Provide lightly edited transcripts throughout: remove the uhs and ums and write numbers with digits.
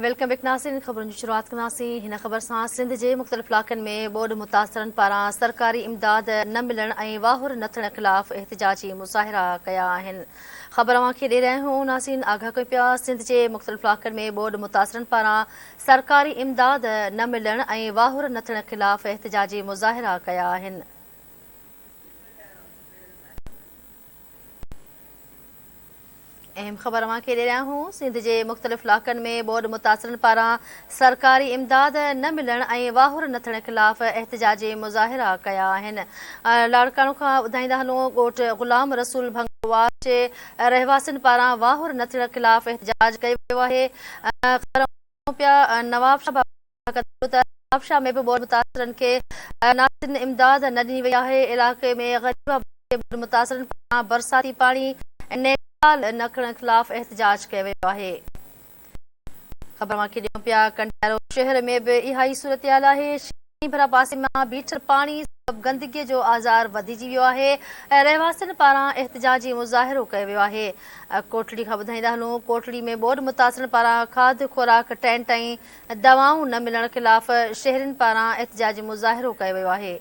Welcome back ناظرين خبرن جي شروعات ڪنداسين هن خبر سان سنڌ جي مختلف علائقن ۾ ٻوڏ متاثرن پاران سرڪاري امداد نه ملڻ ۽ واهر نه ٿيڻ خلاف احتجاجي مظاهرا ڪيا آهن خبر اوهان کي ڏئي رهيا آهيون ناظرين آگاهه ڪيون پيا سنڌ جي مختلف علائقن ۾ ٻوڏ متاثرن پاران سرڪاري امداد نه ملڻ ۽ واهر نه ٿيڻ خلاف احتجاجي مظاهرا ڪيا آهن. اهم خبر اوهان کي ڏئي رهيا آهيون سنڌ جي مختلف علائقن ۾ ٻوڏ متاثرن پاران سرڪاري امداد نه ملڻ ۽ واهر نه ٿيڻ خلاف احتجاجي مظاهرا ڪيا آهن لاڙڪاڻو کان ٻڌائيندا هلون ڳوٺ غلام رسول ڀنگوار جي رهواسين پاران واهر نه ٿيڻ خلاف احتجاج ڪيو ويو آهي خبر پيا نوابشاهه ڪندو ته نوابشاهه ۾ به ٻوڏ متاثرن کي ناقص امداد نه ڏني وئي آهي، علائقي ۾ غريب آبادي جي ٻوڏ متاثرن پاران برساتي پاڻي نيڪال نه ڪرڻ خلاف احتجاج ڪيو ويو آهي. خبر اوهان کي ڏيون پيا ڪنڊيارو شهر ۾ به اها ئي صورتحال آهي، شهر ۽ ڀرپاسي مان بيٺل پاڻي سبب گندگي جو آزار وڌيجي ويو آهي، رهواسين پاران احتجاجي مظاهرو ڪيو ويو آهي. ڪوٽڙي کان ٻڌائيندا هلون ڪوٽڙي ۾ ٻوڏ متاثرن پاران کاڌ خوراڪ ٽينٽ ۽ دوائون نه ملڻ خلاف شهرين پاران احتجاجي مظاهرو ڪيو ويو آهي.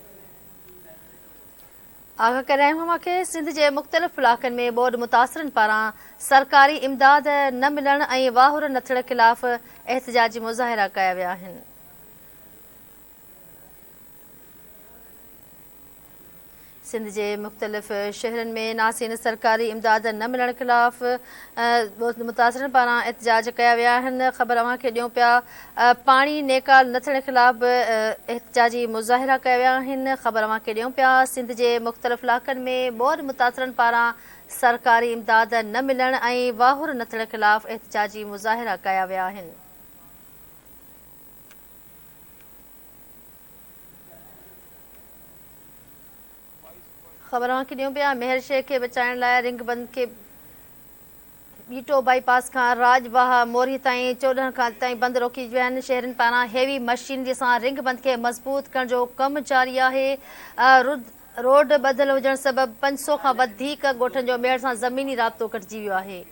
آگاهه ڪري رهيا آهيون اوهان کي سنڌ جي مختلف علائقن ۾ ٻوڏ متاثرن پاران سرڪاري امداد نه ملڻ ۽ واهر نه ٿيڻ خلاف احتجاجي مظاهرا ڪيا ويا آهن. سنڌ جي مختلف شهرن ۾ ناسين سرڪاري امداد نه ملڻ خلاف متاثرن پاران احتجاج ڪيا ويا آهن خبر اوهان کي ڏيون پيا پاڻي نيڪال نه ٿيڻ خلاف به احتجاجي مظاهرا ڪيا ويا آهن خبر اوهان کي ڏيون پيا سنڌ جي مختلف علائقن ۾ ٻوڏ متاثرن پاران سرڪاري امداد نه ملڻ ۽ واهر نه ٿيڻ خلاف احتجاجي مظاهرا ڪيا ويا آهن. خبر اوهان کي ڏيون پيا مهر شيخ کي بچائڻ لاء رنگ بند کي ٻيٽو بائي پاس کان راڄ واهه موري تائين 14 کان تائين بند روڪي ويا آهن شهرين پاران هيوي مشينري سان رنگ بند کي مضبوط ڪرڻ جو ڪم جاري آهي روڊ ٻڌل هجڻ سبب 500 کان وڌيڪ ڳوٺن جو ميهڙ سان زميني رابطو ڪٽجي ويو آهي.